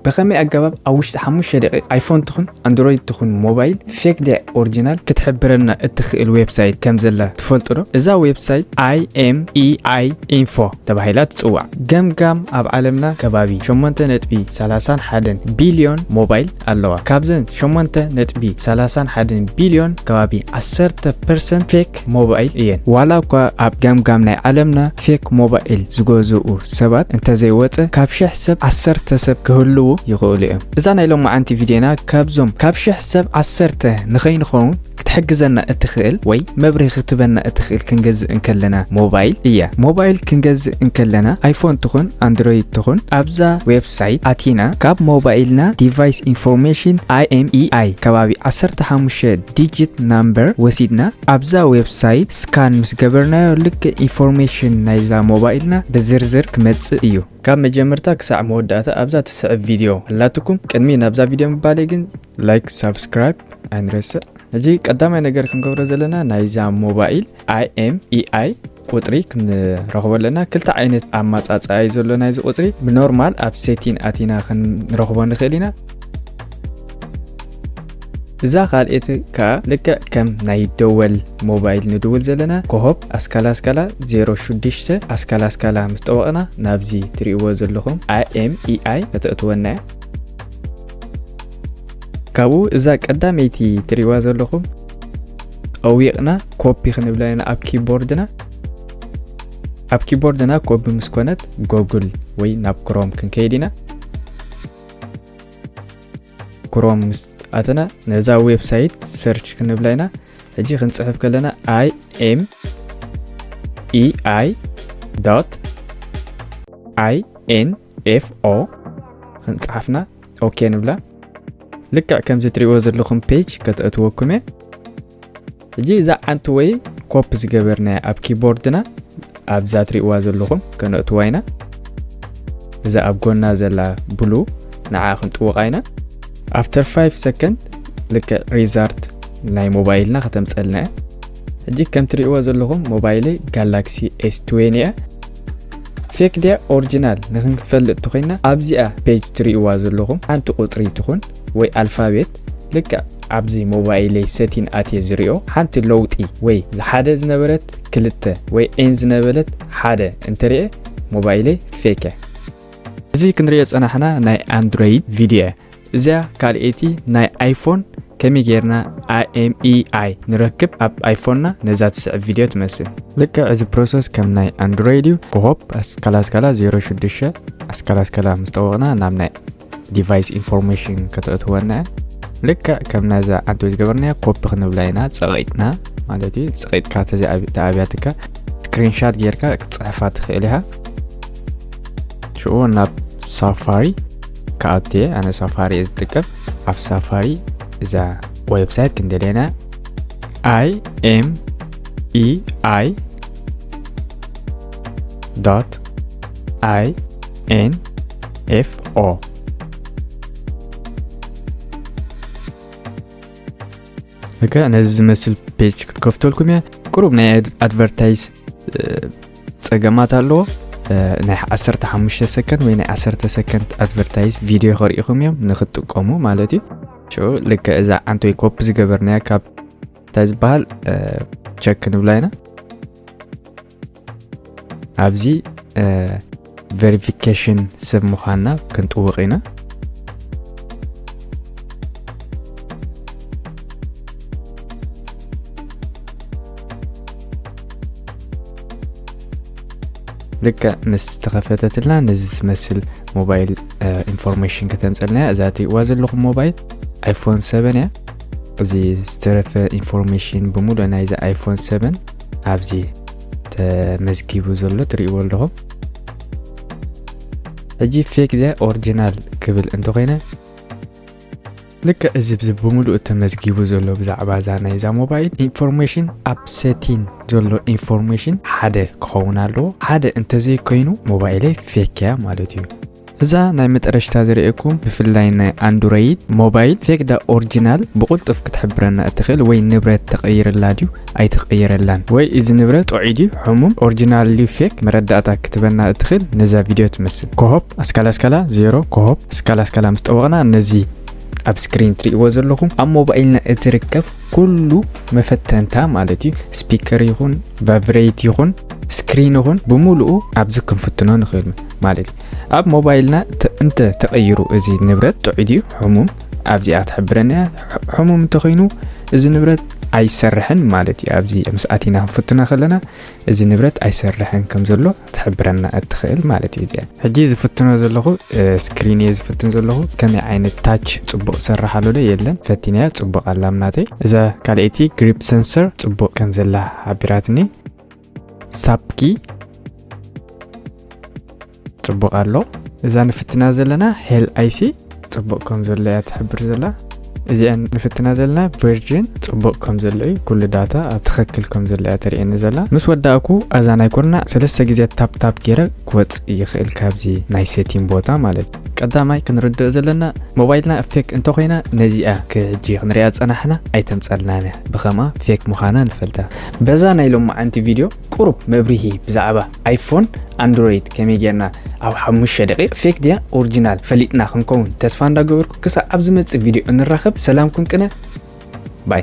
ብኸመይ ኣገባብ ኣብ ውሽጢ ሓሙሽተ ደቂቕ ኣይፎን ትኹን ኣንድሮይድ ትኹን ሞባይል ፌክ ድያ ኦሪጂናል ክትሕብረና እትኽእል ዌብሳይት ከም ዘላ ትፈልጡ ዶ? እዛ ዌብሳይት IMEI ኢንፎ ተባሂላ ትጽዋዕ። ገምጋም ኣብ ዓለምና ከባቢ ሸሞንተ ነጥቢ ሰላሳን ሓደን ቢልዮን ሞባይል ኣለዋ። ካብዘን ሸሞንተ ነጥቢ ሰላሳን ሓደን ቢልዮን ከባቢ ዓሰርተ ፐርሰንት ፌክ ሞባይል እየን። ዋላ እኳ ኣብ ገምጋም ናይ ዓለምና ፌክ ሞባይል ዝገዝኡ ሰባት እንተዘይወፀ፣ ካብ ሽሕ ሰብ ዓሰርተ ሰብ ክህልዉ ይኽእሉ እዮም። እዛ ናይ ሎማዓንቲ ቪድዮና ካብዞም ካብ ሽሕ ሰብ ዓሰርተ ንኸይንኸውን ክትሕግዘና እትኽእል ወይ መብርሂ ክትበና እትኽእል ክንገዝእ እንከለና ሞባይል እያ። ሞባይል ክንገዝእ እንከለና ኣይፎን ትኹን ኣንድሮይድ ትኹን ኣብዛ ዌብሳይት ኣቲና ካብ ሞባይልና ዲቫይስ ኢንፎርሜሽን IMEI ከባቢ ዓሰርተ ሓሙሽተ ዲጂት ናምበር ወሲድና ኣብዛ ዌብሳይት ስካን ምስ ገበርናዮ ልክዕ ኢንፎርሜሽን ናይዛ ሞባይልና ብዝርዝር ክመጽእ እዩ። ካብ መጀመርታ ክሳዕ መወዳእታ ኣብዛ ትስዕብ ቪድዮ ኣላትኩም። ቅድሚ ናብዛ ቪድዮ ምባለይ ግን ላይክ፣ ሳብስክራይብ ኣይንረስዕ። ሕጂ ቀዳማይ ነገር ክንገብሮ ዘለና ናይዛ ሞባይል IMEI ቁጽሪ ክንረኽቦ ኣለና። ክልተ ዓይነት ኣማጻጽኣ እዩ ዘሎ ናይዚ ቁጽሪ። ብኖርማል ኣብ ሴቲን ኣቲና ክንረኽቦ ንኽእል ኢና። እዛ ካልኤት ከኣ ልክዕ ከም ናይ ደወል ሞባይል ንድውል ዘለና ኮሆብ ኣስካላ ኣስካላ ዜሮ ሽዱሽተ ኣስካላ ኣስካላ ምስ ጠወቕና ናብዚ ትርእይዎ ዘለኹም IMEI ከተእትወና እያ። ካብኡ እዛ ቀዳመይቲ ትርእይዋ ዘለኹም ጠዊቕና ኮፒ ክንብላ ኢና ኣብ ኪቦርድና። ኣብ ኪቦርድና ኮፒ ምስ ኮነት ጎግል ወይ ናብ ክሮም ክንከይድ ኢና። ክሮም ምስ ኣተና ነዛ ዌብሳይት ሰርች ክንብላ ኢና። ሕጂ ክንጽሕፍ ከለና IMEI dot INFO ክንጽሓፍና ኦኬ ንብላ። ልክዕ ከምዚ ትርእይዎ ዘለኹም ፔጅ ከተእትወኩም እየ። ሕጂ እዛ ዓንቲ ወይ ኮፒ ዝገበርናያ ኣብ ኪቦርድና ኣብዛ ትርእይዋ ዘለኹም ከነእትዋ ኢና። እዛ ኣብ ጎና ዘላ ብሉ ንዓ ክንጥውቓ ኢና። ኣፍተር ፋይቭ ሰከንድ ልክዕ ሪዛልት ናይ ሞባይልና ከተምጸልና እያ። ሕጂ ከም ትርእይዋ ዘለኹም ሞባይለይ ጋላክሲ ኤስ ትዌንቲ እያ። ፌክ ድያ ኦሪጂናል ንክንፈልጥ ተኮይና ኣብዚኣ ፔጅ ትርእይዋ ዘለኹም ሓንቲ ቁጽሪ ትኹን ወይ ኣልፋቤት ልክዕ ኣብዚ ሞባይለይ ሰቲን ኣትየ ዝሪኦ ሓንቲ ለውጢ ወይ ሓደ ዝነበረት ክልተ ወይ ኤን ዝነበረት ሓደ እንተሪኤ ሞባይለይ ፌክ እያ። እዚ ክንሪኦ ጸናሕና ናይ ኣንድሮይድ ቪድዮ እያ። እዚኣ ካልኤቲ ናይ ኣይፎን ከመይ ጌርና IMEI ንረክብ ኣብ ኣይፎንና ነዛ ትስዕብ ቪድዮ ትመስል። ልክዕ እዚ ፕሮሰስ ከም ናይ ኣንድሮይድ እዩ። ኮሆፕ ኣስካላ ኣስካላ ዜሮ ሽዱሽተ ኣስካላ ኣስካላ ምስ ጠወቕና ናብ ናይ ዲቫይስ ኢንፎርሜሽን ከተእትወና እያ። ልክዕ ከም ናይዛ ዓንተወይ ዝገበርናያ ኮፒ ክንብላ ኢና ጸቒጥና ማለት እዩ። ጸቒጥካ ተዘይኣብ-፣ ተኣብያትካ ስክሪንሻት ጌርካ ክትጽሕፋ ትኽእል ኢኻ። ሽዑ ናብ ሳፋሪ ክኣቱ እየ። ኣነ ሳፋሪ እየ ዝጥቀም። ኣብ ሳፋሪ እዛ ዌብሳይት ክንደልየና IMEI dot INFO ልክዕ ነዚ ዝመስል ፔጅ ክትከፍተልኩም እያ። ቁሩብ ናይ ኣድ-፣ ኣድቨርታይዝ፣ እ፣ ጸገማት ኣለዎ። እ፣ ናይ ዓሰርተ ሓሙሽተ ሰከንድ ወይ ናይ ዓሰርተ ሰከንድ ኣድቨርታይዝ ቪድዮ ከርእኹም እዮም ንክትጥቀሙ ማለት እዩ። ሽዑ ልክዕ እዛ ዓንተወይ ኮፒ ዝገበርናያ ካብ እንታይ ዝበሃል፣ እ፣ ቸክ ክንብላ ኢና። ኣብዚ፣ እ፣ ቨሪፊኬሽን ሰብ ምዃንና ክንጥውቕ ኢና። ልክዕ ምስ ተኸፈተትልና ነዚ ዝመስል ሞባይል፣ እ፣ ኢንፎርሜሽን ከተምፀልና እያ። እዛ ትሪእዋ ዘለኹም ሞባይል ኣይፎን ሰቨን እያ። እዚ ዝተረፈ ኢንፎርሜሽን ብምሉእ ናይዚ ኣይፎን ሰቨን ኣብዚ ተመዝጊቡ ዘሎ ትሪእዎ ኣለኹም። ሕጂ ፌክ ድያ ኦሪጂናል ክብል እንተኾይነ፣ ልክዕ እዚ ብዚ ብምሉእ ተመዝጊቡ ዘሎ ብዛዕባ እዛ ናይዛ ሞባይል ኢንፎርሜሽን ኣብ ሴቲን ዘሎ ኢንፎርሜሽን ሓደ ክኸውን ኣለዎ። ሓደ እንተዘይኮይኑ ሞባይለይ ፌክ እያ ማለት እዩ። እዛ ናይ መጠረሽታ ዝርእየኩም ብፍላይ ናይ ኣንድሮይድ ሞባይል ፌክ ዳ ኦሪጂናል ብቕልጡፍ ክትሕብረና እትኽእል ወይ ንብረት ተቐይርላ ድዩ ኣይትቐይረላን ወይ እዚ ንብረት ጥዑይ ድዩ ሕሙም ኦሪጂናል ድዩ ፌክ መረዳእታ ክትበና እትኽእል ነዛ ቪድዮ ትመስል። ኮሆፕ ኣስካላ ኣስካላ ዜሮ ኮሆፕ ኣስካላ ኣስካላ ምስ ጠወቕና ነዚ ኣብ ስክሪን ትርእይዎ ዘለኹም ኣብ ሞባይልና እትርከብ ኩሉ መፈተንታ ማለት እዩ። ስፒከር ይኹን ቫይብሬት ይኹን ስክሪን ይኹን ብምሉኡ ኣብዚ ክንፍትኖ ንኽእል ማለት እዩ። ኣብ ሞባይልና እንተ ተቐይሩ እዚ ንብረት ጥዑይ ድዩ ሕሙም ኣብዚኣ ትሕብረና እያ። ሕሙም እንተኾይኑ እዚ ንብረት ኣይሰርሕን ማለት እዩ። ኣብዚ ምስ ኣቲና ክንፍትኖ ከለና እዚ ንብረት ኣይሰርሕን ከም ዘሎ ትሕብረና እትኽእል ማለት እዩ። እዚኣ ሕጂ ዝፍትኖ ዘለኹ ስክሪን እየ ዝፍትን ዘለኹ። ከመይ ዓይነት ታች ጽቡቕ ሰርሕ ኣሎ ዶ የለን? ፈቲንያ ጽቡቕ ኣላ ምናተይ። እዛ ካልኣይቲ ግሪፕ ሰንሰር ጽቡቕ ከም ዘላ ሓቢራትኒ። ሳፕኪ ጽቡቕ ኣሎ። እዛ ንፍትና ዘለና ሄል ኣይሲ ጽቡቕ ከም ዘሎ እያ ትሕብር ዘላ። እዚኣ ንፍትና ዘለና ቨርጅን ጽቡቕ ከም ዘሎ እዩ። ኩሉ ዳታ ኣብ ትኽክል ከም ዘሎ እያ ተርእየኒ ዘላ። ምስ ወዳእኩ ኣዛ ናይ ኮርና ሰለስተ ግዜ ታፕ ታፕ ገይረ ክወጽእ ይኽእል ካብዚ ናይ ሴቲን ቦታ ማለት እዩ። ቀዳማይ ክንርድእ ዘለና ሞባይልና ፌክ እንተኾይና ነዚኣ ክሕጂ ክንሪኣ ጸናሕና ኣይተምጸልናን እያ። ብኸምኣ ፌክ ምዃና ንፈልጣ። በዛ ናይ ሎማዓንቲ ቪድዮ ቁሩብ መብርሂ ብዛዕባ ኣይፎን ኣንድሮይድ ከመይ ጌርና ኣብ ሓሙሽተ ደቂቕ ፌክ ድያ ኦሪጂናል ፈሊጥና ክንከውን ተስፋ እንዳገበርኩ ክሳብ ኣብ ዝመጽእ ቪድዮ እንራኸብ ሰላምኩም ቅነ ባይ።